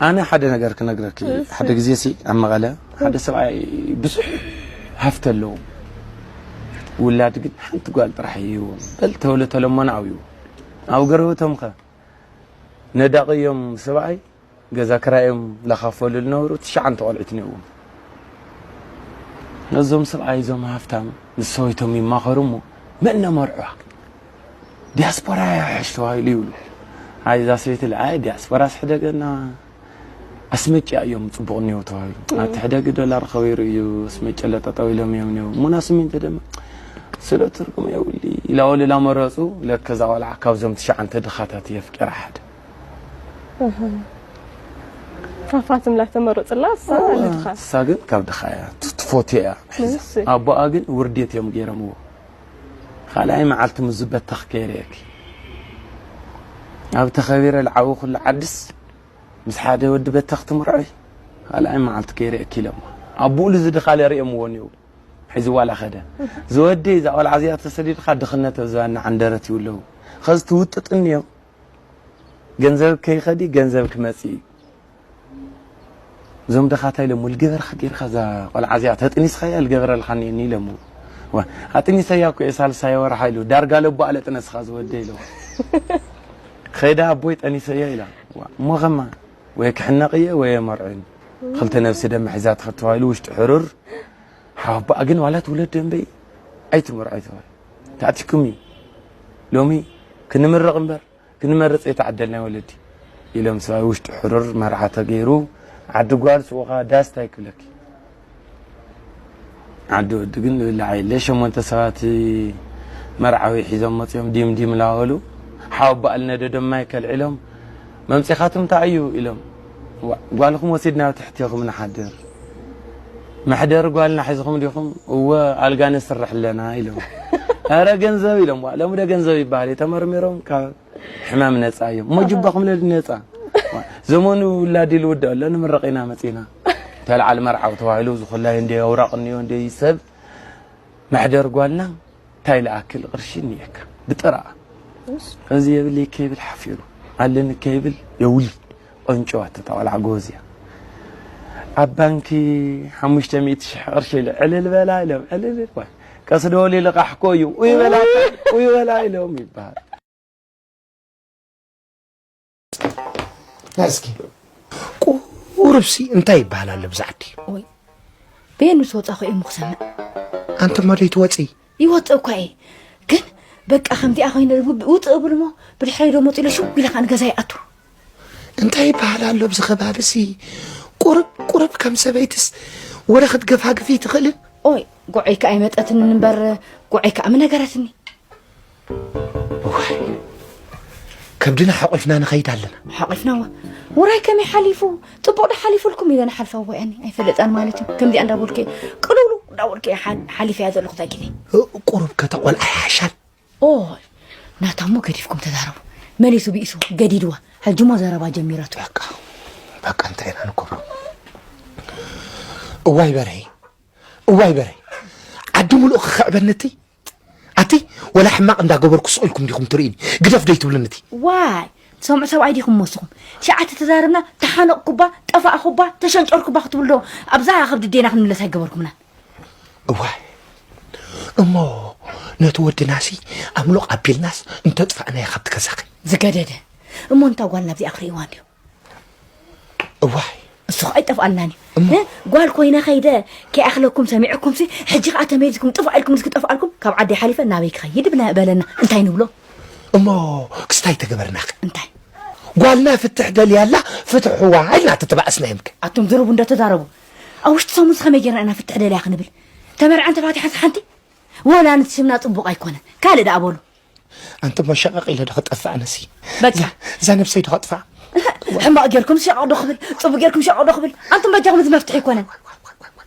ኣነ ሓደ ነገር ክነግረኪ። ሓደ ግዜ ሲ ኣብ መቐለ ሓደ ሰብኣይ ብዙሕ ሃፍቲ ኣለዎ። ውላድ ግን ሓንቲ ጓል ጥራሕ እዩ። በል ተወለተሎሞን ኣብዩ። ኣብ ገረበቶም ከ ነዳቒ እዮም ሰብኣይ ገዛ ክራዮም ላኻፈሉ ዝነበሩ ትሽዓንተ ቆልዑት ነይዎም። ነዞም ሰብኣይ እዞም ሃፍታም ምስ ሰበይቶም ይማኸሩ እሞ መን ነመርዕዋ? ዲያስፖራ ይሕሽ ተባሂሉ ይብሉ። ኣይ እዛ ሰበይቲ ኢላ፣ ኣይ ዲያስፖራስ ሕደገና፣ ኣስመጭያ እዮም ጽቡቕ እኒኦ ተባሂሉ። ኣብቲ ሕደጊ ዶላር ከበይሩ እዩ፣ ኣስመጭያ ለጠጠው ኢሎም እዮም እኒኦ። ሙና ስሚንቶ ደማ ስለ ትርጉም የብሊ ኢላ ወለላ መረጹ። ለከ እዛ ቆልዓ ካብዞም ትሽዓንተ ድኻታት እየ ኣፍቂራ ሓደ። ፋፋትም ላተመረጽላ እሳ ልድኻ እሳ ግን ካብ ድኻ እያ ት- ትፎትዮ እያ ሒዛ። ንሱ። ኣቦኣ ግን ውርዴት እዮም ገይሮምዎ። ካልኣይ መዓልቲ ምስ ዝበተኽ ከይርእየኪ ኣብ ተኸቢረ ልዓዊ ኩሉ ዓድስ ምስ ሓደ ወዲ በተኽ ትምርዖይ ካልኣይ መዓልቲ ከይርእየኪ ኢሎሞ። ኣቦኡ ልዚ ድኻ ለርእየምዎ እኒው ሒዝዋ ላኸደ። ዝወደይ እዛ ቆልዓ እዚኣ ተሰዲድካ ድኽነት ኣብ ዝባና ዓንደረት ይብለዉ። ኸዚ ትውጥጥኒ እዮም። ገንዘብ ከይኸዲ ገንዘብ ክመጽእ እዩ። እዞም ደኻታይ ኢሎም ልገበርካ ጌርካ እዛ ቆልዓ እዚኣ ተጥኒስካያ ልገበረልካ እኒኒ ኢሎም። ዋ ኣጥኒሰያ እኮ እየ ሳልሳይ ወርሓ ኢሉ ዳርጋ ለቦ ኣለጥነስኻ ዝወደ ኢሎም። ኸይዳ ኣቦይ ጠኒሰያ ኢላ። ዋ እሞ ኸማ ወይ ክሕነቕ እየ ወይ የመርዕን። ክልተ ነብሲ ደም ሒዛ ትኸድ ተባሂሉ ውሽጢ ሕሩር። ሓባኣ ግን ዋላ ትውለድ ደንበይ ኣይትምርዖ ኣይተባሂሉ። ታዕቲኩም እዩ። ሎሚ ክንምረቕ እምበር ክንመርጽ የተዓደልናይ ወለዲ ኢሎም ሰብኣይ ውሽጢ ሕሩር መርዓ ተገይሩ ዓዲ ጓል ስቑኻ ዳስ ታይ ክብለኪ። ዓዲ ወዲ ግን ዝብላዕ የለ። ሸሞንተ ሰባት መርዓዊ ሒዞም መጺኦም ዲም ዲም ላበሉ ሓወባእ ልነደዶም ማይ ከልዒሎም መምጺኻትም እንታይ እዩ ኢሎም። ዋ- ጓልኹም ወሲድና ኣብ ትሕቲኹም ንሓድር መሕደሪ ጓልና ሒዝኹም ዲኹም? እወ ኣልጋ ነስርሕ ኣለና ኢሎም። ኧረ ገንዘብ ኢሎም። ዋ ሎሚ ዶ ገንዘብ ይበሃል እዩ? ተመርሚሮም ካብ ሕማም ነፃ እዮም። እሞ ጅባኹም ለዲ ነፃ። ዋ ዘመኑ ውላድ ኢሉ ውድእ ኣሎ ንምረቕ ኢና መፂና። ተልዓል መርዓው ተባሂሉ ዝኹላይ እንደ ኣውራቕ እኒኦ እንደ ሰብ መሕደር ጓልና እንታይ ልኣክል ቅርሺ እኒኤካ ብጥራኣ እዚ የብለይ ከይብል ሓፊሩ ኣለኒ ከይብል የውሊ ቆንጨዋ ተጣወልዓ ጎዝያ ኣብ ባንኪ ሓሙሽተ ሚእቲ ሽሕ ቅርሺ ኢለ ዕልል በላ ኢሎም ዕልል ዋ ቀስ ደወል ልቓሕኮ እዩ ኡይ በላ ኡይ በላ ኢሎም ይበሃል። እስኪ ቁሩብሲ እንታይ ይበሃል ኣሎ ብዛ ዓዲ? ወይ በየን ምስ ወፃኹ እየ እሞ ክሰምዕ። ኣንተ እሞ ደይ ትወፂ? ይወፅእ እኳ እየ ግን በቃ ከምዚኣ ኮይነ ውፅእ እብል እሞ ብድሕረይ ዶ መፂኡ ኢለ ሽው ኢለ ከዓ ንገዛ ይኣቱ። እንታይ ይበሃል ኣሎ ኣብዚ ከባቢ ሲ ቁርብ ቁርብ ከም ሰበይትስ ወረ ክትገፋግፊ ትኽእልን? ኦይ ጉዐይ ከዓ ኣይመጠትንን እምበር ጉዐይ ከዓ ምነገረትኒ። እዋይ ከብድና ሓቂፍና ንኸይድ ኣለና። ሓቂፍናዋ ውራይ ከመይ ሓሊፉ? ፅቡቕ ዶ ሓሊፉልኩም ኢለ ንሓልፋ ወያኒ ኣይፈለጣን ማለት እዩ። ከምዚኣ እንዳበልኩ ቅልውሉ እንዳበልኩ እየ ሓል- ሓሊፈያ ዘለኹ እዛ ግዜ። ቁሩብ ከተቆልዓ ይሓሻል። ኦይ ናታ እሞ ገዲፍኩም ተዛረቡ። መሊሱ ቢኢሱ ገዲድዋ። ሕጂ እሞ ዘረባ ጀሚራቶ። በቃ በቃ እንታይ ኢና ንገብሮ? እዋይ በርሀይ እዋይ በርሀይ ዓዲ ሙሉእ ክኽዕበኒ እቲ ኣቲ ወላ ሕማቕ እንዳገበርኩ ስቕ ኢልኩም ዲኹም ትርእኒ? ግደፍ ደይትብሉኒ እቲ። ዋይ ትሰምዑ ሰብኣይ ዲኹም መስኹም? ሽዓ ተተዛረብና ተሓነቕኩባ፣ ጠፋእኹባ፣ ተሸንጨርኩባ ክትብሉ ዶ ኣብዛ ከብዲ ዴና ክንምለስ ኣይገበርኩምናን። እዋይ እሞ ነቲ ወድናሲ ኣምሎቕ ኣቢልናስ እንተጥፋእናዮ ካብቲ ገዛኺ። ዝገደደ እሞ እንታ ጓልና ኣብዚኣ ክርእይዋ እንድዮም። እዋይ እሱ ኸኣ ኣይጠፍኣልናን እዩ። እሞ? እ? ጓል ኮይነ ኸይደ ከይኣኽለኩም ሰሚዕኩምሲ ሕጂ ኸኣ ተመሊስኩም ጥፋእ ኢልኩም ምስ ክጠፍኣልኩም ካብ ዓደይ ሓሊፈ ናበይ ክኸይድ ብለ- በለና እንታይ ንብሎ? እሞ ክስታይ ተገበርናኸ? እንታይ? ጓልና ፍትሕ ደልያ ኣላ ፍትሕዋ ኢልና ተተባእስናዮምከ? ኣቱም ዝርቡ እንዶ ተዛረቡ። ኣብ ውሽጢ ሰሙንሲ ከመይ ጌርና ኢና ፍትሕ ደልያ ክንብል? ተመርዐን ተፋቲሐንስ ሓንቲ? ወላ ነቲ ሽምና ጽቡቕ ኣይኮነን። ካልእ ደኣ በሉ። ኣንቲ እሞ ሸቐቕ ኢለ ዶ ክጠፍእ ኣነሲ? በቃ። እዛ ነብሰይ ዶ ከጥፍኣ? ሕማቕ ጌርኩም ሸቐቕ ዶ ክብል፣ ጽቡቕ ጌርኩም ሸቐቕ ዶ ክብል? ኣንቱም በጃኹም እዚ መፍትሒ ኣይኮነን።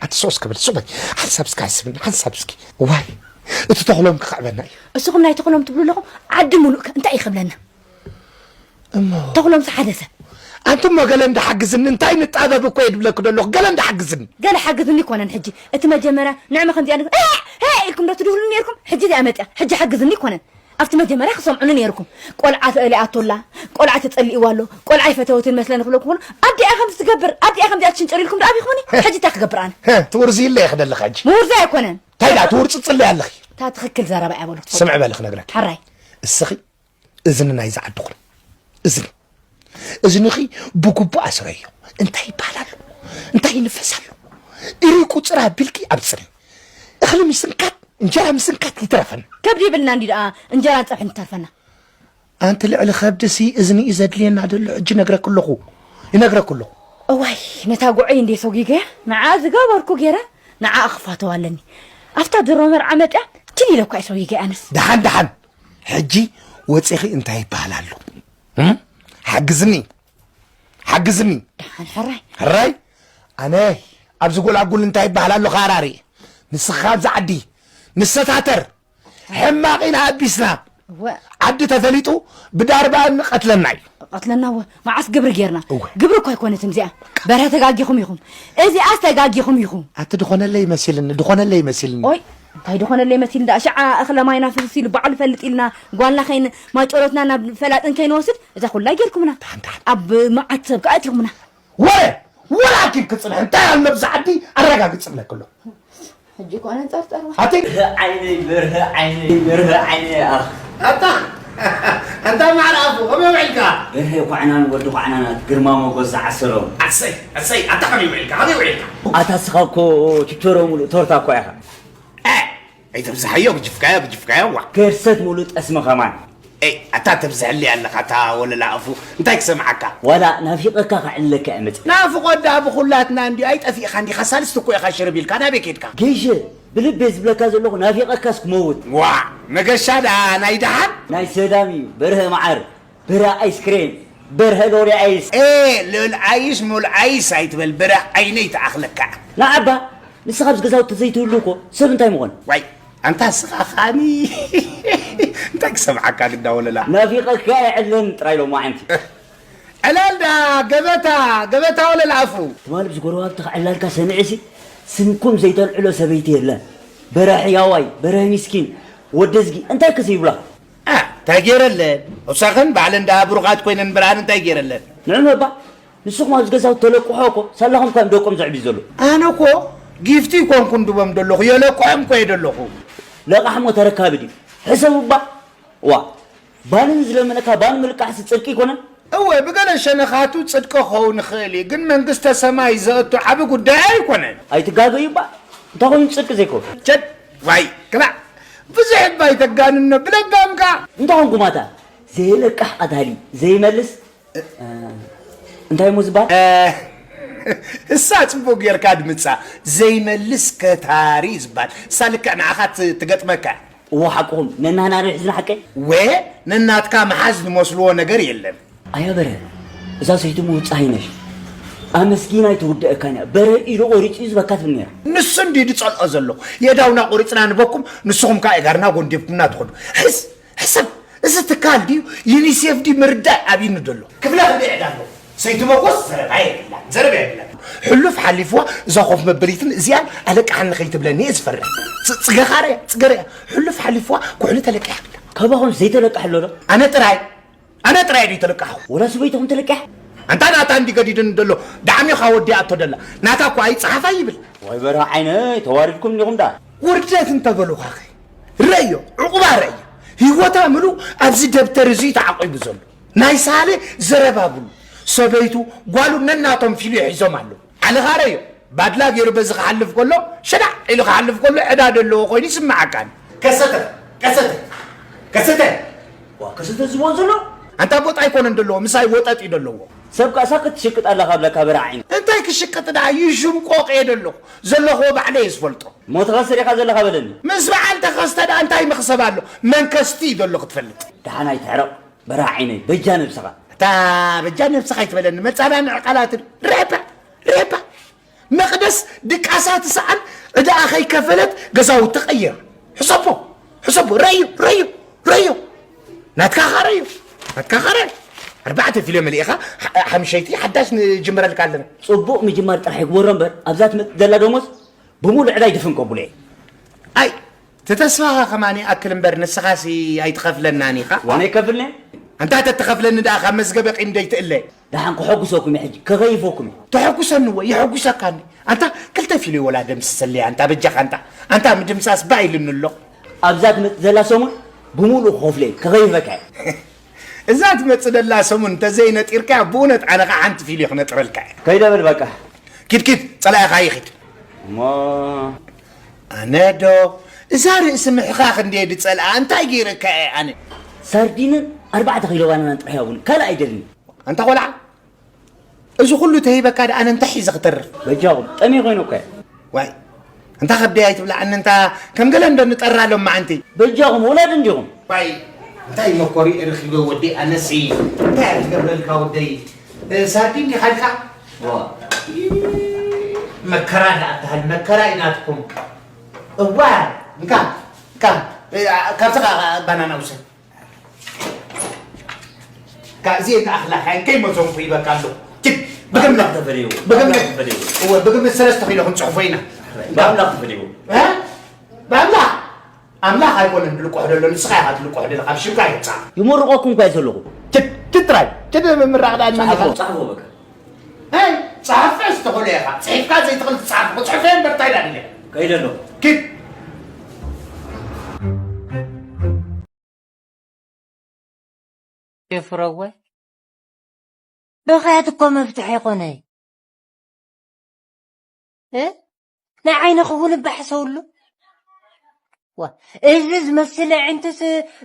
ኣቲ ሶስ ክብል ሱቕ በል። ሓንሳብ እስኪ ሓስብኒ፣ ሓንሳብ እስኪ። ዋይ እቲ ተኽሎም ክኽዕበና እዩ። እስኹም ናይ ተኽሎም ትብሉ ኣለኹም፣ ዓዲ ሙሉእ ከ እንታይ እዩ ክብለና? እሞ ተኽሎም ዝሓደሰ ኣንቲ እሞ ገለ እንዳሓግዝኒ እንታይ ንጣበብ እኮ እየ ድብለኪ ደለኹ። ገለ እንዳሓግዝኒ። ገለ ሓግዝኒ ይኮነን ሕጂ። እቲ መጀመርያ ንዕመ ከምዚኣ ንግ- ኤ! ሄ! ኢልኩም ዶ ትድህሉኒ ነይርኩም? ሕጂ እዚኣ መፅያ። ሕጂ ሓግዝኒ ይኮነን። ኣብቲ መጀመርያ ክሰምዑኒ ነይርኩም። ቆልዓ ተእሊኣቶ ኣላ፣ ቆልዓ ተጸሊእዋ ኣሎ፣ ቆልዓ ኣይፈተወትን መስለኒ ክብለኩም ከሎ፣ ኣዲኣ ከምዚ ትገብር፣ ኣዲኣ ከምዚኣ ትሽንጭር ኢልኩም ደኣ ኣቢኹምኒ። ሕጂ እንታይ ክገብር ኣነ? ትውርዚ ኢለ ክደለኻ ሕጂ። ምውርዚ ኣይኮነን። እንታይ ደኣ ትውርጽጽ ኢለ ኣለኺ? እታ ትኽክል ዘረባ እያ በሉ። ስምዒ በሊ ክነግረኪ። ሕራይ። እስኺ እዝኒ ናይዛ ዓዲ ኩኒ። እዝኒ እዝንኺ ብግቡእ ኣስረዮ። እንታይ ይበሃል ኣሎ? እንታይ ይንፈስ ኣሎ? እሪ ቁፅር ኣቢልኪ ኣብፅሪ። እኽሊ ምስንካት፣ እንጀራ ምስንካት ይትረፈና። ከብዲ ይብልና እንዲ ደኣ እንጀራን ፀብሕን ይተርፈና። ኣንቲ ልዕሊ ከብድሲ እዝኒ እዩ ዘድልየና ዘሎ። ሕጂ ነግረኪ ኣለኹ፣ ይነግረኪ ኣለኹ። እዋይ ነታ ጉዐይ እንዴ ሰጒገያ ንዓ ዝገበርኩ ገይረ ንዓ ክፋተው ኣለኒ። ኣብታ ድሮ መርዓ መጥያ ትል ኢለ እኳ እየ ሰጒገያ ኣነስ። ደሓን ደሓን ሕጂ ወፂኺ እንታይ ይበሃል ኣሎ? እም? ሓግዝኒ፣ ሓግዝኒ። ደሓን ሕራይ። ሕራይ? ኣነ ኣብዚ ጎላጉል እንታይ ይበሃል ኣሎ? ካራሪ። ንስኻ ኣብዚ ዓዲ ንሰታተር። ሕማቕ ኢና ኣቢስና። እወ። ዓዲ ተፈሊጡ ብዳርባ ንቐትለና እዩ። ቀትለና እወ። መዓስ ግብሪ ጌርና? እወ። ግብሪ እኮ ኣይኮነትን እዚኣ። በርሀ ተጋጊኹም ኢኹም። እዚኣስ ተጋጊኹም ኢኹም። ኣቲ ድኾነለይ መሲልኒ፣ ድኾነለይ መሲልኒ። ኦይ እንታይ ድኾነለይ መሲልኒ ደኣ ሽዓ እኽለ ማይና ፍስስ ኢሉ ባዕሉ ፈልጥ ኢልና ጓልና ከይን ማጨሎትና ናብ ፈላጥን ከይንወስድ እዛ ኩላ ጌርኩምና። ደሓን፣ ደሓን። ኣብ መዓት ሰብ ከኣ ኣቲኹምና። ወረ ወረ ኣኪብ ክጽንሕ እንታይ ኣሎ ብዛ ዓዲ ኣረጋግጽ ብለክ ኣሎ። ሕጂ እኮ ኣነ ጸርጸር ዋ። ኣቲ በርሀ ዓይነይ በርሀ ዓይነይ በርሀ ዓይነይ ኣኽ ኣታ ኣንታ ማዕረ ኣፉ ከመይ ውዒልካ? በርሀ ኳዕናን ወዲ ኳዕናናት ግርማ ሞጎስ ዝዓሰሎም። ኣሰይ ኣሰይ ኣታ ከመይ ውዒልካ? ከመይ ውዒልካ? ኣታ ስኻ እኮ ችቾሮ ሙሉእ ቶርታ እኮ ኢኻ። ኣይተብዝሓዮ ግጅፍካዮ ግጅፍካዮ ዋ። ከርሰት ሙሉእ ጠስሚ ኸማን። ኤይ ኣታ ተብዝሐለይ ኣለኻ ኣታ ወለላ ኣፉ እንታይ ክሰምዓካ። ዋላ ናፊቐካ ከዕልለካ እየ መፂእ። ናፍቖት ደኣ ብኹላትና እንድዩ ኣይጠፊእኻን ዲኻ ሳልስቲ እኮ ኢኻ ሽርብ ኢልካ ናበይ ከይድካ። ገይሸ ብልበይ ዝብለካ ዘለኹ ናፊቐካስ ክመውት። ዋእ መገሻ ደኣ ናይ ደሓን። ናይ ሰላም እዩ በርሀ መዓር። ብረ ኣይስክሬም በርሀ ሎሪ ኣይስ። ኤ ልኡል ኣይሽ ሙል ኣይስ ኣይትበል ብረ ዓይነይ ትኣኽለካ። ንዓባ ንስኻ ኣብዚ ገዛውቲ ዘይትህሉ እኮ ሰብ እንታይ ምኾን? ዋይ ኣንታ ስኻ ኻኒ እንታይ ክሰምዓካ ግዳ ወለላ። ናፊቐካ የዕልን ጥራይ ሎማዓንቲ። ዕላል ዳ ገበታ ገበታ ወለላ ኣፉ። ትማል ብዚ ጎረባብቲ ክዕላልካ ሰሚዐሲ ስምኩም ዘይተልዕሎ ሰበይቲ የለን። በረ ሕያዋይ በረ ሚስኪን ወደዝጊ እንታይ ክሲ ይብላ። ኣ እንታይ ገይረለን? እሳኽን ባዕለን ደኣ ብሩኻት ኮይነን እምበር ኣነ እንታይ ገይረለን? ንዕም እባ ንስኹም ኣብዚ ገዛውቲ ተለቅሖ እኮ ሳላኹም እኳ እዮም ደቆም ዘዕብዩ ዘለዉ። ኣነ እኮ ጊፍቲ ኣይኮንኩን ድቦም ደለኹ የለቅሖም እኮ እየ ደለኹ። ለቓሕ እሞ ተረካቢ ድዩ? ሕሰብ እባ። እዋ ባኒ ንዝለመነካ ባኒ ምልቃሕሲ ጽድቂ ኣይኮነን? እወ ብገለ ሸነኻቱ ጽድቂ ክኸውን ይኽእል እዩ ግን መንግስተ ሰማይ ዘእቱ ዓቢ ጉዳይ ኣይኮነን። ኣይትጋገዩ እባ። እንታይ ኮይኑ ጽድቂ ዘይኮን? ቸድ ዋይ ክላእ ብዙሕ እባ ኣይተጋንኖ ብለጋምካ። እንታይ ኮንኩም ኣታ ዘየለቅሕ ቀታሊ ዘይመልስ እንታይ እሞ ዝበሃል? እሳ ጽቡቕ ጌርካ ድምጻ ዘይመልስ ከታሪ ዝበሃል እሳ ልክዕ ንዓኻ ትገጥመካ። እዎ ሓቅኹም ነናህና ዶ ሒዝና ሓቀይ? ወ ነናትካ ምሓዝ ዝመስልዎ ነገር የለን። ኣያ በርሀ እዛ ሰይትሙ ውጻሂ ነሽ ኣመስጊና ኣይትውድአካን እያ። በርሀ ኢዱ ቆሪጹ እዩ ዝበካ ትብል ነይራ። ንሱ እንድዩ ድጸልኦ ዘሎ። የእዳውና ቆሪጽና ንበኩም ንስኹም ከኣ እጋርና ጎንዲብኩምና ትኸዱ። ሕስ ሕሰብ እዚ ትካል ድዩ ዩኒሴፍ ድዩ ምርዳእ ኣብዩኒ ዘሎ። ክፍለ ክንደይ ዕዳ ኣለዎ? ሰይቲ መጎስ ዘረባ የብላን ዘረባ የብላን። ሕሉፍ ሓሊፍዋ እዛ ኮፍ መበሊትን እዚኣን ኣለቅሓኒ ከይትብለኒ እየ ዝፈርሕ። ጽገኻ ርያ ጽገ ርያ። ሕሉፍ ሓሊፍዋ ኩሕሊ ተለቂሓ ብላ። ካባኹም ዘይተለቅሐ ኣሎ ዶ? ኣነ ጥራይ ኣነ ጥራይ ድዩ ተለቃሕኹ? ወላ ሰበይትኹም ተለቂሓ? ኣንታ ናታ እንዲ ገዲድኒ ደሎ ዳዕሚኻ ወዲኣቶ ደላ ናታ እኳ ኣይጸሓፋ ይብል። ወይ በርሀ ዓይነይ ተዋሪድኩም እንዲኹም ደኣ። ውርደት እንተ በሉኻኸ ረእዮ ዕቑባ ረእዮ። ህይወታ ምሉእ ኣብዚ ደብተር እዙይ ተዓቂቡ ዘሎ ናይ ሳሌ ዘረባ ብሉ ሰበይቱ ጓሉ ነናቶም ፊልዮ ሒዞም ኣለዉ። ዓለኻ ረዮ ባድላ ገይሩ በዚ ክሓልፍ ከሎ ሸዳዕ ኢሉ ክሓልፍ ከሎ ዕዳ ደለዎ ኮይኑ ይስምዓካን። ከሰተ ከሰተ ከሰተ ዋ ከሰተ ዝብሎ ዘሎ ኣንታ ቦጥ ኣይኮነን ደለዎ ምሳይ ወጠጥ እዩ ደለዎ። ሰብ ካሳ ክትሽቅጥ ኣለኻ ብለካ በርዐ ዓይኒ። እንታይ ክሽቅጥ ደኣ ይሽምቆቕ እየ ደለኹ ዘለኽዎ ባዕለ እየ ዝፈልጦ። ሞትኻ ስሪኻ ዘለኻ በለኒ። ምስ በዓል ተኸስተ ደኣ እንታይ መኽሰብ ኣሎ መንከስቲ እዩ ደሎ ክትፈልጥ። ደሓን ኣይትሕረቕ በርዐ ዓይነይ በጃ ነብስኻ። እታ በጃ ነብስኻ ኣይትበለኒ መጻናንዒ ቃላት ርሕባ ርሕባ። መቕደስ ድቃሳ ትስኣን ዕዳኣ ከይከፈለት ገዛውቲ ቀይር። ሕሰቦ ሕሰቦ ረእዮ ረእዮ ረእዮ ናትካ ኸ ረእዮ ናትካ ኸ ረእዮ ኣርባዕተ ፊልዮ መሊእኻ ሓምሸይቲ ሓዳሽ ንጅምረልካ ኣለና። ጽቡቕ ምጅማር ጥራሕ ይግበሮ እምበር ኣብዛ ትመጽእ ዘላ ደሞዝ ብሙሉእ ዕዳይ ድፍን ከብሎ እየ። ኣይ እቲ ተስፋኻ ከማን ይኣክል እምበር ንስኻሲ ኣይትኸፍለናን ኢኻ። ዋና ይከፍልኒ? ኣንታ ተትኸፍለኒ ደኣ ካብ መዝገበ ቂም ደይትእለ። ደሓን ክሐጉሰኩም እየ ሕጂ፣ ከኸይፈኩም እየ። ተሐጉሰኒ ወይ የሐጉሰካኒ። ኣንታ ክልተ ፊልዮ ወላ ደምስሰለይ ኣንታ በጃኻ ኣንታ። ኣንታ ምድምሳስ ባእ ኢሉኒ ኣሎ። ኣብዛ ትመጽእ ዘላ ሰሙን ብምሉኡ ክኸፍሎ እየ፣ ከኸይፈካ እየ። እዛ ትመጽእ ዘላ ሰሙን እንተዘይነጢርካያ ብእውነት ኣነ ኸዓ ሓንቲ ፊልዮ ክነጥረልካ እየ። ከይደ በል በቃ። ኪድ ኪድ፣ ጸላኢኻ ይኺድ። እሞ ኣነ ዶ እዛ ርእሲ ምሕኻኽ እንድየ ድጸልኣ፣ እንታይ ገይረካ እየ ኣነ? ሳርዲንን ኣርባዕተ ኪሎ ባናናን ጥራሕ እያ ቡን፣ ካልእ ኣይደልን። ኣንታ ቆልዓ፣ እዚ ኩሉ ተሂበካ ደኣ ኣነ እንታይ ሒዘ ክተርፍ? በጃኹም፣ ጠምየ ኮይነ እኮ እየ። ዋይ፣ እንታ ከብደይ ኣይትብልዓኒ፣ እንታ ከም ገለ እንዶ ንጠራ ሎማዓንቲ። በጃኹም፣ ወላድ እንዲኹም። ዋይ፣ እንታይ መኮሪ ረኺበ ወደይ፣ ኣነሲ እንታይ እየ ክገብረልካ ወደይ? እ፣ ሳርዲን ዲኻ ኢልካ? ዋ። መከራ ደኣ ትበሃል፣ መከራ እዩ ናትኩም። እዋ፣ እንካ፣ እንካ፣ እ፣ ካብዚ ኸዓ ባናና ውሰድ። ካብዚ እንተ ኣኽላኻይ ከይመዘንኩ ይበካ ኣለኹ። ችድ፣ ብግምት፣ ብኣምላኽ ተፈደይዎ፣ ብግምት፣ ብኣምላኽ ተፈደይዎ። እወ፣ ብግምት ሰለስተ ኪሎ ክንጽሕፎ ኢና። ብኣምላኽ ተፈደይዎ። እ? ብኣምላኽ? ኣምላኽ ኣይኮነን ድልቆሕ ደሎ፣ ንስኻ ኢኻ ትልቆሕ ደለኻ፣ ኣብ ሽምካ ይወጻእ። ይመርቆኩም እኳ እየ ዘለኹ። ችድ፣ ችድ ጥራይ። ችድ ምምራቕ ደኣ ንመን ኢኻ? ጸሓፎ፣ ጸሓፎ በቃ። ኣይ፣ ጸሓፊ ዝተኾለ ኢኻ። ጽሒፍካ ዘይትኽእል ትጸሓፍ። ክጽሕፎ እየ እምበር እንታይ ደኣ ኢለ? ከይደ ኣለኹ። ኪድ። ይፍረወ። ብኽያት እኮ መፍትሒ ኣይኮነይ። እ? ንዓይ ንኽውን እባ ሕሰውሉ። ዋ፣ እዚ ዝመስል ኣዒንትስ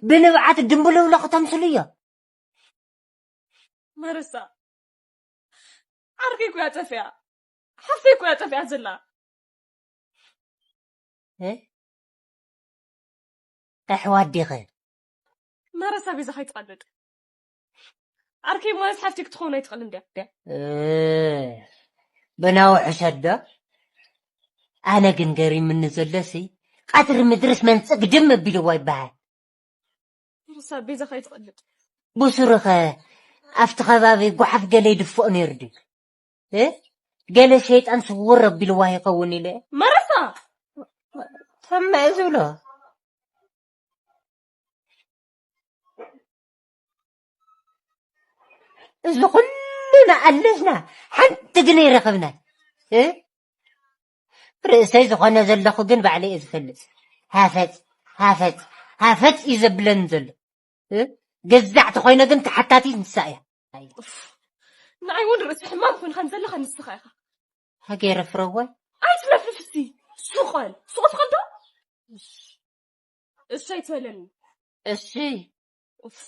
ብንብዓት ድምብልውሎ ክተምስሉ እዮ። መርሳ፣ ዓርከይ እኮ እያ ጠፊኣ። ሓፍተይ እኮ እያ ጠፊኣ ዘላ። እ? ኣሕዋት ዲኺ? መረሳ ቤዛ ከይትቐልድ። ዓርከይ ማለት ሓፍተይ ክትኸውን ኣይትኽእልን ድያ? ድያ? እ፣ ብናዊ ሕሸት ዶ? ኣነ ግን ገሪምኒ ዘሎሲ፣ ቀትሪ ምድርስ መን ጽግድም ኣቢልዋ ይበሃል። መረሳ ቤዛ ከይትቐልድ። ብሱሩኸ ኣብቲ ከባቢ ጓሓፍ ገለ ይድፍኦ ነይሩ ድዩ? እ? ገለ ሸይጣን ስውር ኣቢልዋ ይኸውን ኢለ። መረሳ! ተመ ዝብሎ። እዚ ኩሉ ንኣለስና ሓንቲ ግን ኣይረኸብናን። እ? ርእሰይ ዝኾነ ዘለኹ ግን ባዕለይ እየ ዝፈልጥ። ሃፈጽ፣ ሃፈጽ፣ ሃፈጽ እዩ ዘብለኒ ዘሎ። እ? ገዛዕ ተኾይነ ግን ተሓታቲት ንሳ እያ። ኡፍ፣ ንዓይ እውን ርእሲ ሕማም ኮይንካን ዘለኻ ንስኻ ኢኻ። ሃገረ ፍረዋይ። ኣይትለፍልፍ እስቲ። ሱቐል። ሱቕ ትኽእል ዶ? እሺ ኣይትበለኒ። እሺ። ኡፍ፣